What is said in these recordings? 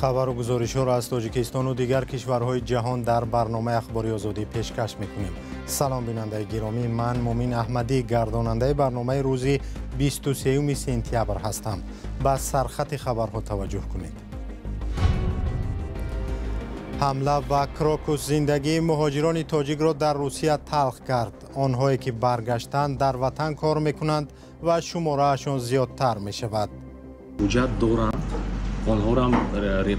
Хабару гузоришҳоро аз Тоҷикистону дигар кишварҳои ҷаҳон дар барномаи Ахбори Озодӣ пешкаш мекунем. Салом, бинандаи гиромӣ, ман Мумин Аҳмадӣ, гардонандаи барномаи рӯзи 23 сентябр ҳастам. Ба сархати хабарҳо таваҷҷӯҳ кунед. Ҳамла ба Крокус зиндагии муҳоҷирони тоҷикро дар Русия талх кард. Онҳое ки баргаштанд, дар ватан кор мекунанд ва шумораашон зиёдтар мешавад. Ҳуҷҷат доранд, онҳоро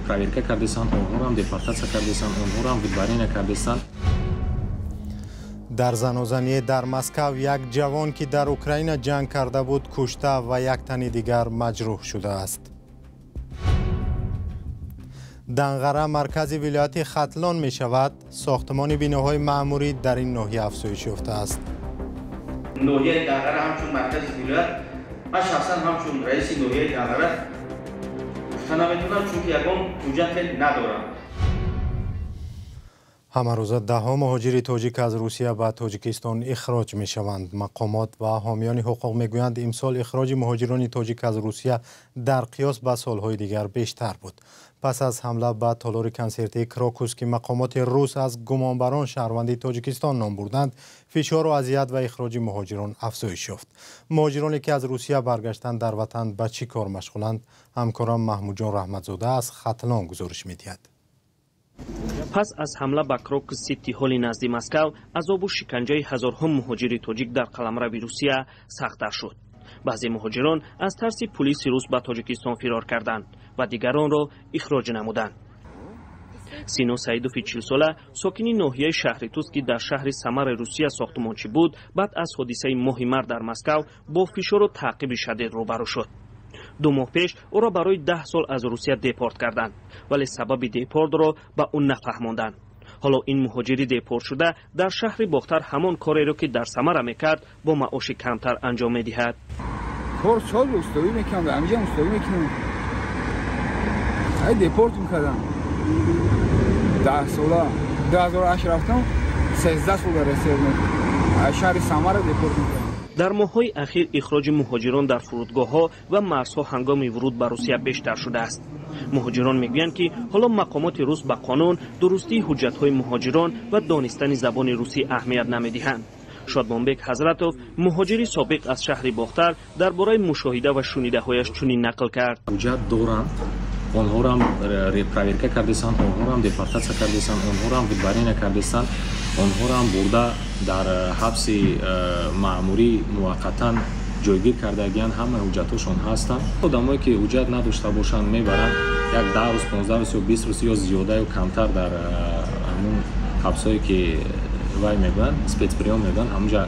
проверка кардесанд, онҳоро депортатсия кардесанд, онҳоро выдворение кардесанд. Дар занозанӣ дар Москав як ҷавон, ки дар Украина ҷанг карда буд, кушта ва як тани дигар маҷрӯҳ шудааст. Данғара маркази вилояти Хатлон мешавад. Сохтмони биноҳои маъмурӣ дар ин ноҳия афзоиш ёфтааст. Ноҳияи Данғара ҳамчун маркази вилоят, ман шахсан ҳамчун раиси ноҳияи Данғара гуфта наметавонам, чунки ягон ҳуҷҷате надорам. Ҳамарӯза даҳҳо муҳоҷири тоҷик аз Русия ба Тоҷикистон ихроҷ мешаванд. Мақомот ва ҳомиёни ҳуқуқ мегӯянд, имсол ихроҷи муҳоҷирони тоҷик аз Русия дар қиёс ба солҳои дигар бештар буд. Пас аз ҳамла ба толори консертии Крокус, ки мақомоти рус аз гумонбарон шаҳрванди Тоҷикистон ном бурданд, фишору азият ва ихроҷи муҳоҷирон афзоиш ёфт. Муҳоҷироне ки аз Русия баргаштанд, дар ватан ба чӣ кор машғуланд? Ҳамкорам Маҳмудҷон Раҳматзода аз Хатлон гузориш медиҳад. Пас аз ҳамла ба Крокус Сити Ҳоли назди Москав, азобу шиканҷаи ҳазорҳо муҳоҷири тоҷик дар қаламрави Русия сахттар шуд. Баъзе муҳоҷирон аз тарси пулиси рус ба Тоҷикистон фирор карданд ва дигаронро ихроҷ намуданд. Сино Саидови 40-сола, сокини ноҳияи шаҳри Тус, ки дар шаҳри Самараи Русия сохтмончӣ буд, баъд аз ҳодисаи моҳи март дар Москав бо фишору таъқиби шадид рӯбарӯ шуд. 2 моҳ пеш ӯро барои 10 сол аз Русия депорт карданд, вале сабаби депортро ба ӯ нафаҳмонданд. Ҳоло ин муҳоҷири депортшуда дар шаҳри Бохтар ҳамон кореро, ки дар Самара мекард, бо маоши камтар анҷом медиҳад. Кор сол устоӣ мекунам, ҳамиҷа устоӣ мекунам. Ай депорт мекардам. 10 сола, 2008 рафтам, 13 сол дар Русия. Шаҳри Самара депорт мекардам. Дар моҳҳои ахир ихроҷи муҳоҷирон дар фурудгоҳҳо ва марзҳо ҳангоми вуруд ба Русия бештар шудааст. Муҳоҷирон мегӯянд, ки ҳоло мақомоти рус ба қонун, дурустии ҳуҷҷатҳои муҳоҷирон ва донистани забони русӣ аҳамият намедиҳанд. Шодмонбек Ҳазратов, муҳоҷири собиқ аз шаҳри Бохтар, дар бораи мушоҳида ва шунидаҳояш чунин нақл кард. Ҳуҷҷат доранд, онҳоро проверка кардесанд, онҳоро депортатсия кардесанд, онҳоро выдворение кардесанд, онҳоро бурда дар ҳабси маъмурӣ муваққатан ҷойгир кардагиянд, ҳама ҳуҷҷатҳошон ҳастанд. Одамое ки ҳуҷҷат надошта бошанд, мебаранд як 10 рӯз, 15 рӯз ё 20 рӯз ё зиёда ё камтар дар ҳамун ҳабсҳое ки вай мегӯянд, спецприём мегӯянд, ҳамунҷа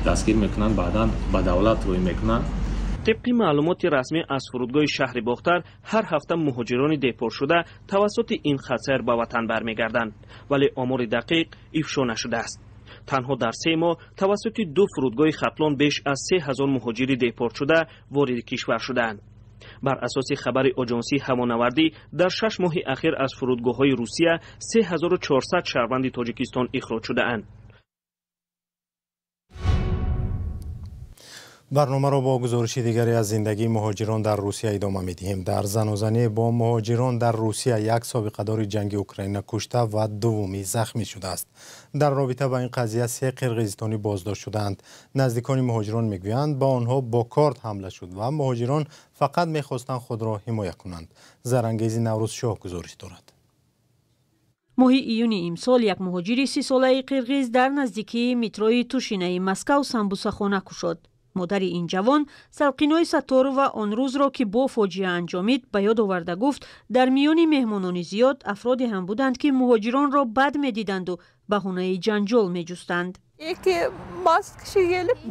дастгир мекунанд, баъдан ба давлат рӯй мекунанд. Тибқи маълумоти расмӣ аз фурудгоҳи шаҳри Бохтар, ҳар ҳафта муҳоҷирони депортшуда тавассути ин хатсайр ба ватан бармегарданд, вале омори дақиқ ифшо нашудааст. Танҳо дар 3 моҳ тавассути 2 фурудгоҳи Хатлон беш аз 3000 муҳоҷири депортшуда вориди кишвар шудаанд. Бар асоси хабари оҷонсии ҳавонавардӣ, дар 6 моҳи ахир аз фурудгоҳҳои Русия 3400 шаҳрванди Тоҷикистон ихроҷ шудаанд. Барномаро бо гузориши дигаре аз зиндагии муҳоҷирон дар Русия идома медиҳем. Дар занозанӣ бо муҳоҷирон дар Русия як собиқадори ҷанги Украина кушта ва дуввумӣ захмӣ шудааст. Дар робита ба ин қазия 3 қирғизистонӣ боздошт шудаанд. Наздикони муҳоҷирон мегӯянд, ба онҳо бо корд ҳамла шуд ва муҳоҷирон фақат мехостанд худро ҳимоя кунанд. Зарангези Наврӯзшоҳ гузориш дорад. Моҳи июни имсол як муҳоҷири 30-солаи қирғиз дар наздикии метрои Тушинаи Москав самбусахона кушод. Модари ин ҷавон Салқинои Сатторова он рӯзро, ки бо фоҷиа анҷомид, ба ёд оварда гуфт, дар миёни меҳмонони зиёд афроде ҳам буданд, ки муҳоҷиронро бад медиданду баҳонаи ҷанҷол меҷустанд.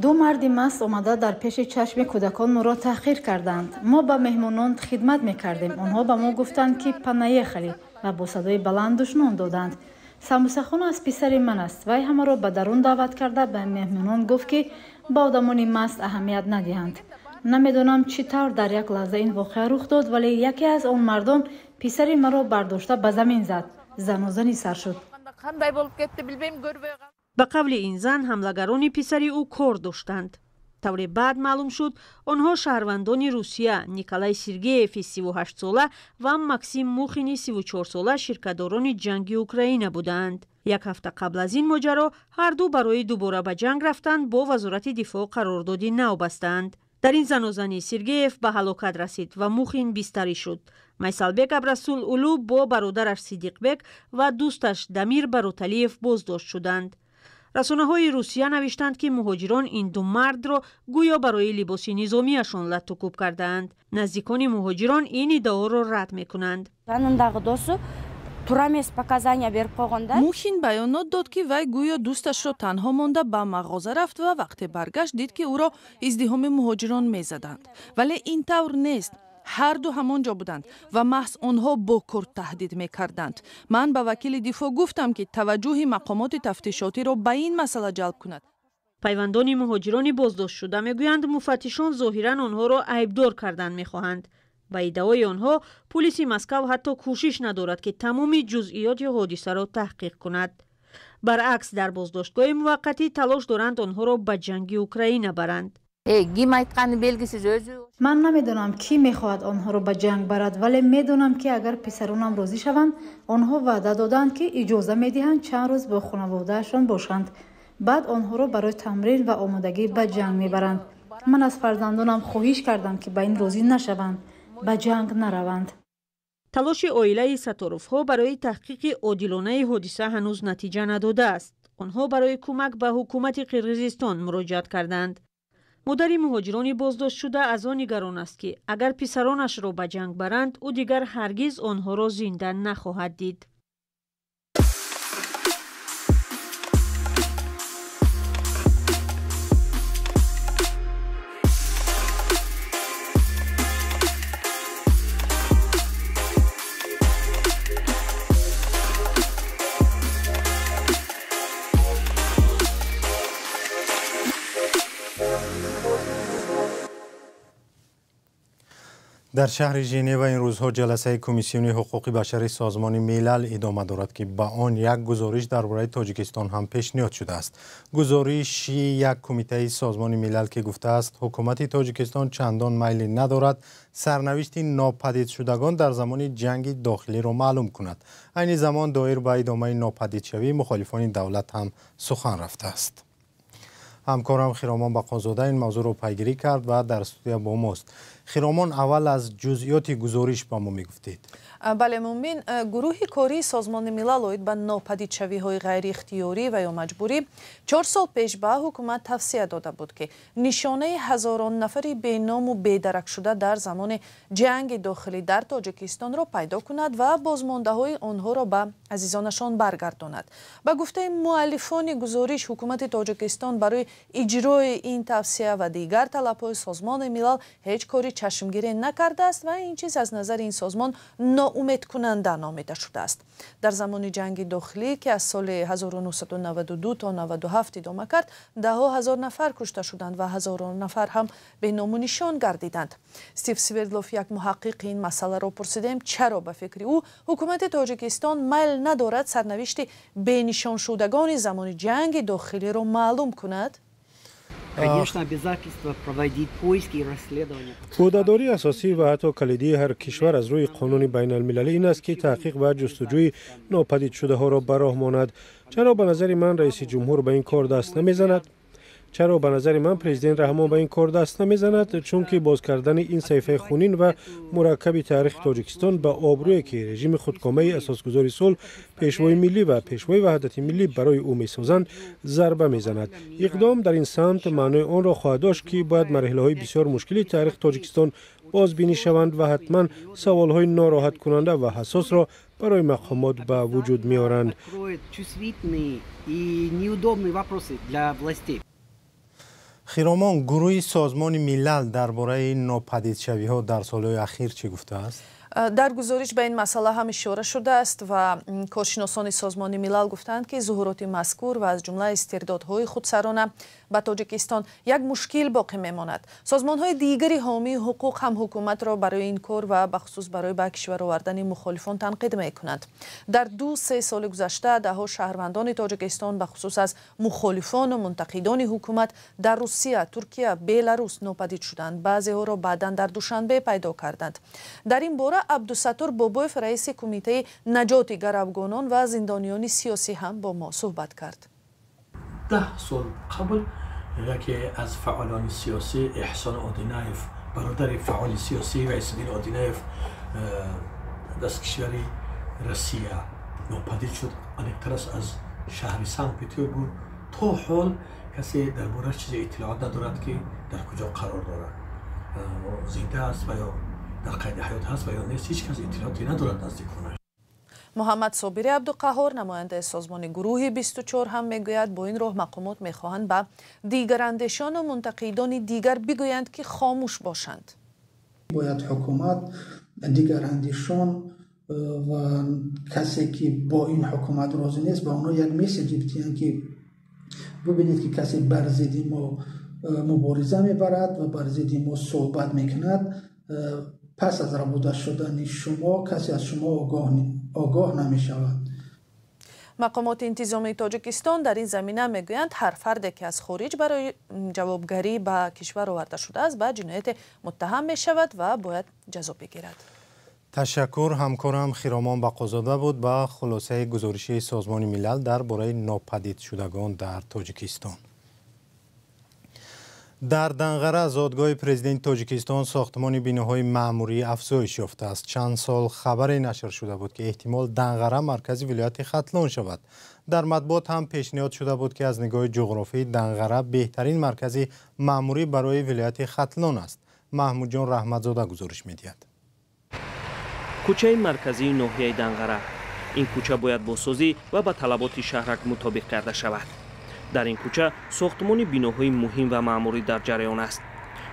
Ду марди маст омада дар пеши чашми кӯдакон моро таҳқир карданд. Мо ба меҳмонон хидмат мекардем. Онҳо ба мо гуфтанд, ки понаехали, ва бо садои баланд душмон доданд. Самбусахона аз писари ман аст. Вай ҳамаро ба дарун даъват карда ба меҳмонон гуфт, ки ба одамони маст аҳамият надиҳанд. Намедонам чӣ тавр дар як лаҳза ин воқеа рух дод, вале яке аз он мардон писари маро бардошта ба замин зад. Занозанӣ сар шуд. Ба қавли ин зан, ҳамлагарони писари ӯ кор доштанд. Тавре баъд маълум шуд, онҳо шаҳрвандони Русия Николай Сергееви 38-сола ва Максим Мухини 34-сола ширкатдорони ҷанги Украина буданд. Як ҳафта қабл аз ин моҷаро ҳар ду барои дубора ба ҷанг рафтан бо Вазорати дифоъ қарордоди нав бастанд. Дар ин занозанӣ Сергеев ба ҳалокат расид ва Мухин бистарӣ шуд. Майсалбек Абрасул Улу бо бародараш Сидиқбек ва дӯсташ Дамир Бароталиев боздошт шуданд. Расонаҳои Русия навиштанд, ки муҳоҷирон ин ду мардро гӯё барои либоси низомиашон латтукӯб кардаанд. Наздикони муҳоҷирон ин иддаоро рад мекунанд. Мухин баёнот дод, ки вай гӯё дӯсташро танҳо монда ба мағоза рафт ва вақте баргашт дид, ки ӯро издиҳоми муҳоҷирон мезаданд. Вале ин тавр нест. Ҳар ду ҳамон ҷо буданд ва маҳз онҳо бо корд таҳдид мекарданд. Ман ба вакили дифоъ гуфтам, ки таваҷҷӯҳи мақомоти тафтишотиро ба ин масъала ҷалб кунад. Пайвандони муҳоҷирони боздоштшуда мегӯянд, муфаттишон зоҳиран онҳоро айбдор кардан мехоҳанд. Ба иддаои онҳо, пулиси Москав ҳатто кӯшиш надорад, ки тамоми ҷузъиёти ҳодисаро таҳқиқ кунад. Баръакс, дар боздоштгоҳи муваққатӣ талош доранд онҳоро ба ҷанги Украина баранд. Ман намедонам, кӣ мехоҳад онҳоро ба ҷанг барад, вале медонам, ки агар писаронам розӣ шаванд, онҳо ваъда доданд, ки иҷоза медиҳанд чанд рӯз бо хонаводаашон бошанд. Баъд онҳоро барои тамрин ва омодагӣ ба ҷанг мебаранд. Ман аз фарзандонам хоҳиш кардам, ки ба ин розӣ нашаванд, ба ҷанг нараванд. Талоши оилаи Саторовҳо барои таҳқиқи одилонаи ҳодиса ҳанӯз натиҷа надодааст. Онҳо барои кӯмак ба ҳукумати Қирғизистон муроҷиат карданд. Модари муҳоҷирони боздоштшуда аз он нигарон аст, ки агар писаронашро ба ҷанг баранд, ӯ дигар ҳаргиз онҳоро зинда нахоҳад дид. Дар шаҳри Женева ин рӯзҳо ҷаласаи Комиссиони ҳуқуқи башари Созмони Милал идома дорад, ки ба он як гузориш дар бораи Тоҷикистон ҳам пешниҳод шудааст. Гузориши як кумитаи Созмони Милал, ки гуфтааст, ҳукумати Тоҷикистон чандон майли надорад сарнавишти нопадидшудагон дар замони ҷанги дохилиро маълум кунад. Айни замон доир ба идомаи нопадидшавии мухолифони давлат ҳам сухан рафтааст. Ҳамкорам Хиромон Бақозода ин мавзӯъро пайгирӣ кард ва дар студия бо мост. Хиромон, аввал аз ҷузъиёти гузориш ба мо мегуфтед. Бале, Мумин, гурӯҳи кории Созмони Милал оид ба нопадидшавиҳои ғайриихтиёрӣ ва ё маҷбурӣ 4 сол пеш ба ҳукумат тавсия дода буд, ки нишонаи ҳазорон нафари беному бедаракшуда дар замони ҷанги дохилӣ дар Тоҷикистонро пайдо кунад ва бозмондаҳои онҳоро ба азизонашон баргардонад. Ба гуфтаи муаллифони гузориш, ҳукумати Тоҷикистон барои иҷрои ин тавсия ва дигар талабҳои Созмони Милал ҳеҷ кори чашмгире накардааст ва ин чиз аз назари ин созмон ноумедкунанда номида шудааст. Дар замони ҷанги дохилӣ, ки аз соли 1992 то 97 идома кард, даҳҳо ҳазор нафар кушта шуданд ва ҳазорон нафар ҳам беному нишон гардиданд. Стив Свердлов, як муҳаққиқи ин масъаларо пурсидем, чаро ба фикри ӯ ҳукумати Тоҷикистон майл надорад сарнавишти бенишоншудагони замони ҷанги дохилиро маълум кунад? Конечно, обязательство проводить поиски и расследования. Ӯҳдадории асосӣ ва ҳатто калидии ҳар кишвар аз рӯи қонуни байналмилалӣ ин аст, ки таҳқиқ ва ҷустуҷӯи нопадидшудаҳоро ба роҳ монад. Чаро ба назари ман раиси ҷумҳур ба ин кор даст намезанад? Чаро ба назари ман президент Раҳмон ба ин кор даст намезанад? Чунки боз кардани ин саҳифаи хунин ва мураккаби таърихи Тоҷикистон ба обрӯе, ки режими худкомаи асосгузори сулҳ, пешвои миллӣ ва пешвои ваҳдати миллӣ барои ӯ месозанд, зарба мезанад. Иқдом дар ин самт маънои онро хоҳад дошт, ки бояд марҳилаҳои бисёр мушкили таърихи Тоҷикистон бозбинӣ шаванд ва ҳатман саволҳои нороҳаткунанда ва ҳассосро барои мақомот ба вуҷуд меоранд. Хиромон, гурӯҳи Созмони Милал дар бораи нопадидшавиҳо дар солҳои ахир чӣ гуфтааст? Дар гузориш ба ин масъала ҳам ишора шудааст ва коршиносони Созмони Милал гуфтанд, ки зуҳуроти мазкур ва аз ҷумла истирдодҳои худсарона ба Тоҷикистон як мушкил боқӣ мемонад. Созмонҳои дигари ҳомии ҳуқуқ ҳам ҳукуматро барои ин кор ва бахусус барои ба кишвар овардани мухолифон танқид мекунанд. Дар 2-3 соли гузашта даҳҳо шаҳрвандони Тоҷикистон, бахусус аз мухолифону мунтақидони ҳукумат, дар Русия, Туркия, Беларус нопадид шуданд. Баъзеҳоро баъдан дар Душанбе пайдо карданд. Дар ин бора Абдусаттор Бобоев, раиси Кумитаи наҷоти гаравгонон ва зиндониёни сиёсӣ, ҳам бо мо суҳбат кард. 10 сол қабл яке аз фаъолони сиёсӣ, Эҳсон Одинаев, бародари фаъоли сиёсӣ Вайсиддин Одинаев, аз кишвари Россия нопадид шуд. Аниқтараш аз шаҳри Санкт Петербург. То ҳол касе дар борааш чизе иттилоот надорад, ки дар куҷо қарор дорад, зинда аст ва ё дар қайди ҳаёт ҳаст ва ё нест. Ҳеҷ кас иттилооте надорад наздиконаш. Муҳаммад Собири Абдуқаҳор, намояндаи созмони Гурӯҳи 24, ҳам мегӯяд, бо ин роҳ мақомот мехоҳанд ба дигарандешону мунтақидони дигар бигӯянд, ки хомӯш бошанд. Бояд ҳукумат дигарандешон ва касе ки бо ин ҳукумат розӣ нест, ба онҳо як месседж бидиҳанд, ки бубинед, ки касе бар зидди мо мубориза мебарад ва бар зидди мо суҳбат мекунад, пас аз рабуда шудани шумо касе аз шумо огоҳ намешавад. Мақомоти интизомии Тоҷикистон дар ин замина мегӯянд, ҳар фарде ки аз хориҷ барои ҷавобгарӣ ба кишвар оварда шудааст, ба ҷинояте муттаҳам мешавад ва бояд ҷазо бигирад. Ташаккур. Ҳамкорам Хиромон Бақозода буд ба хулосаи гузориши Созмони Милал дар бораи нопадидшудагон дар Тоҷикистон. Дар Данғара, зодгоҳи президенти Тоҷикистон, сохтмони биноҳои маъмурӣ афзоиш ёфтааст. Чанд сол хабаре нашр шуда буд, ки эҳтимол Данғара маркази вилояти Хатлон шавад. Дар матбуот ҳам пешниҳод шуда буд, ки аз нигоҳи ҷуғрофӣ Данғара беҳтарин маркази маъмурӣ барои вилояти Хатлон аст. Маҳмудҷон Раҳматзода гузориш медиҳад. Кӯчаи марказии ноҳияи Данғара. Ин кӯча бояд бозсозӣ ва ба талаботи шаҳрак мутобиқ карда шавад. Дар ин кӯча сохтмони биноҳои муҳим ва маъмурӣ дар ҷараён аст.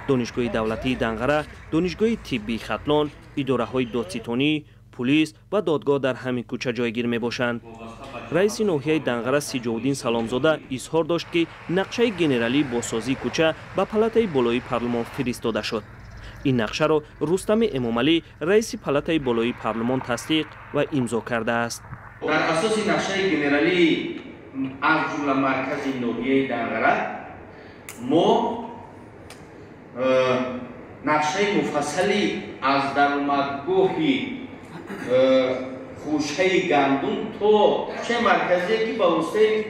Донишгоҳи давлатии Данғара, Донишгоҳи тиббии Хатлон, идораҳои додситонӣ, пулис ва додгоҳ дар ҳамин кӯча ҷойгир мебошанд. Раиси ноҳияи Данғара Сиҷовуддин Саломзода изҳор дошт, ки нақшаи генералии бозсозии кӯча ба палатаи болоии парлумон фиристода шуд. Ин нақшаро Рустами Эмомалӣ, раиси палатаи болоии парлумон, тасдиқ ва имзо кардааст. Дар асоси нақшаи генералии аз ҷумла маркази ноҳияи Данғара мо нақшаи муфассали аз даромадгоҳи хӯшаи гандум то кӯчаи марказие, ки ба воситаи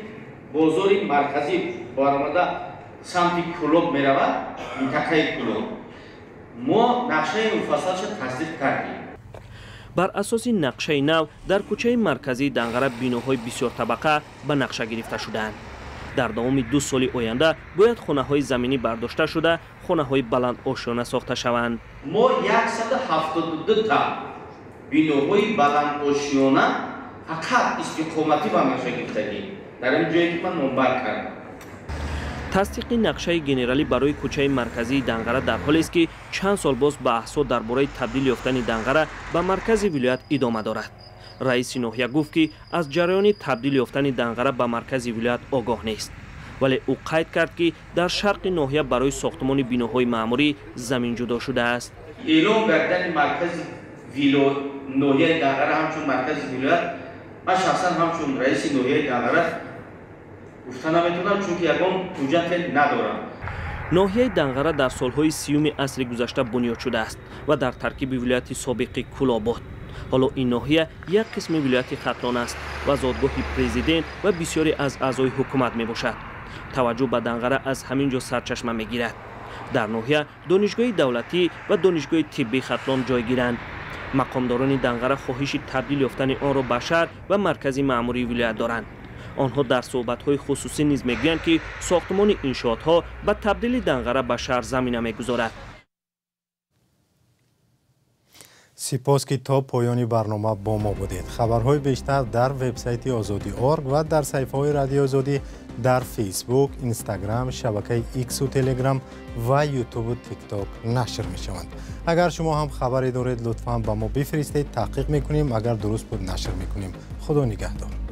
бозори марказӣ баромада самти Кӯлоб меравад, минтақаи Кӯлоб, мо нақшаи муфассалша тасдиқ кардем. Бар асоси нақшаи нав дар кӯчаи марказии Данғара биноҳои бисёртабақа ба нақша гирифта шудаанд. Дар давоми 2 соли оянда бояд хонаҳои заминӣ бардошта шуда, хонаҳои баландошёна сохта шаванд. Мо 172 та биноҳои баландошёна фақат истиқоматӣ ба нақша гирифтагӣ дар ин ҷое ки ман номбар кардам. Тасдиқи нақшаи генералӣ барои кӯчаи марказии Данғара дар ҳолест, ки чанд сол боз баҳсҳо дар бораи табдил ёфтани Данғара ба маркази вилоят идома дорад. Раиси ноҳия гуфт, ки аз ҷараёни табдил ёфтани Данғара ба маркази вилоят огоҳ нест, вале ӯ қайд кард, ки дар шарқи ноҳия барои сохтмони биноҳои маъмурӣ замин ҷудо шудааст. Эълон гардани маркази ноҳияи Данғара ҳамчун маркази вилоят, ман шахсан ҳамчун раиси ноҳияи Данғара гуфта наметавонам, чунки ягон ҳуҷҷате надорам. Ноҳияи Данғара дар солҳои 30-уми асри гузашта бунёд шудааст ва дар таркиби вилояти собиқи Кӯлоб буд. Ҳоло ин ноҳия як қисми вилояти Хатлон аст ва зодгоҳи президент ва бисёре аз аъзои ҳукумат мебошад. Таваҷҷӯҳ ба Данғара аз ҳамин ҷо сарчашма мегирад. Дар ноҳия Донишгоҳи давлатӣ ва Донишгоҳи тиббии Хатлон ҷойгиранд. Мақомдорони Данғара хоҳиши табдил ёфтани онро ба шаҳр ва маркази маъмурии вилоят доранд. Онҳо дар суҳбатҳои хусусӣ низ мегӯянд, ки сохтмони иншоотҳо ба табдили Данғара ба шаҳр замина мегузорад. Сипос, ки то поёни барнома бо мо будед. Хабарҳои бештар дар вебсайти Озодӣ орг ва дар саҳифаҳои Радиои Озодӣ дар Фейсбук, Инстаграм, шабакаи Иксу Телеграм ва Ютубу Тикток нашр мешаванд. Агар шумо ҳам хабаре доред, лутфан ба мо бифиристед, таҳқиқ мекунем, агар дуруст буд, нашр мекунем. Худо нигаҳдор.